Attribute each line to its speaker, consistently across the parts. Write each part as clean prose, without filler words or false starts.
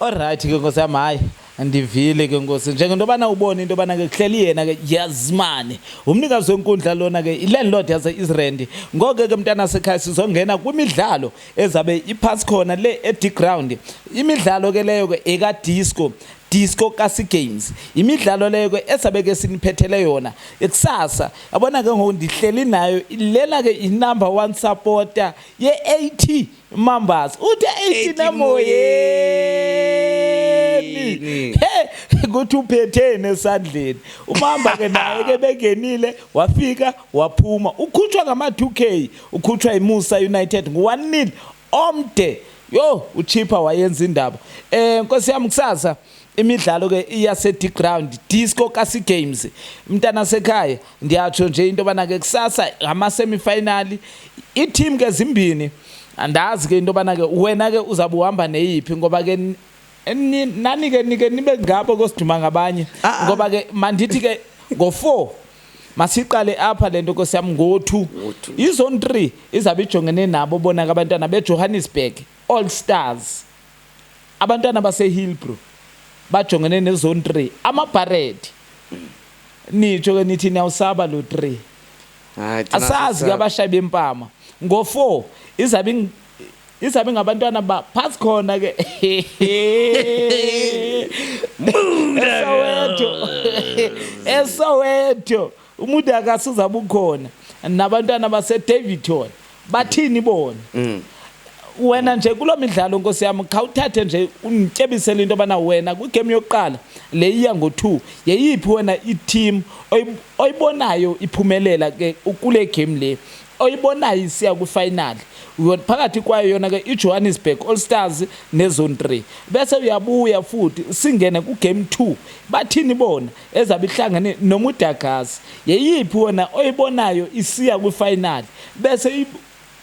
Speaker 1: Alright ke, nkosi yam, hayi, ndivile ke, nkosi, njengento yobana ubone into yobana ke kuhleli yena ke Yazimane, umnikazi wenkundla lona ke, i-landlord yase-Israel. Ngoko ke, mntana sekhaya, sizongena kwimidlalo ezabe iphasi khona le e-ground. Imidlalo ke leyo ke eka-Disco Disco Kasi Games, imidlalo leyo ke esabe ke siniphethele yona ekusasa. Yabona ke ngoku ndihleli nayo lena ke i-number one supporter ye-AT Mambas, uthi 18 emoyeni, he, kuthi uphetheni esandleni. Umamba ke naye ke bengenile, wafika waphuma, ukhutshwa ngama-2K, ukhutshwa iMusa United ngu-1-0 omde. Yo, uChippa wayenza indaba. Nkosi yami, kusasa imidlalo ke iyase ground, Disco Kasi Games. Mntana sekhaya, ndiyatsho nje into yobana ke kusasa ngama semifinal, i-team ke zimbini. Andazi ke into yobana ke wena ke uzabe uhamba neyiphi, ngoba ke nani ke nike nibe ngabo kosiduma ngabanye.
Speaker 2: Ah, ah.
Speaker 1: Ngoba ke mandithi ke ngo-4, masiqale apha le nto, nkosi yam, ngo-2.
Speaker 2: Ngo-2.
Speaker 1: I-zone 3 izabe ijongene nabo bona ke abantwana beJohannesburg All Stars, abantwana baseHillbrow bajongene ne-zone 3, amaBharet. Nitsho ke nithi niyawusaba lo 3.
Speaker 2: Hayi, thina
Speaker 1: Asazi ke. Abashayi bempama ngo-4 izabe ngabantwana ba phasi khona ke eSoweto. ESoweto umuntu akasuzabe ukhona nabantwana base-Daveyton, bathini bona? Wena nje kuloo midlalo, nkosi yami, khawuthathe nje undityebisele into yobana wena kwi-game yokuqala le iya ngo-2, yeyiphi wena i-team oyibonayo iphumelela ke kule game le, oyibonayo isiya kwi-final phakathi kwayo yona ke iJohannesburg All Stars ne-zone 3? Bese uyabuya futhi singene ku-game 2, bathini bona ezabe ihlangene noMudagazi? Yeyiphi wena oyibonayo isiya kwi-final, bese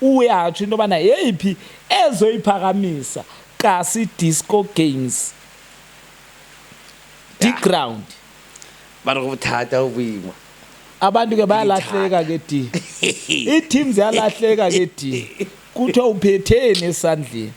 Speaker 1: uyatsho into yobana yeyiphi ezoyiphakamisa Kasi Disco Games D ground?
Speaker 2: Ba re go bothata, go boima.
Speaker 1: Abantu ke bayalahleka ke di, ii-teams ziyalahleka ke di, kuthiwa uphetheni esandleni.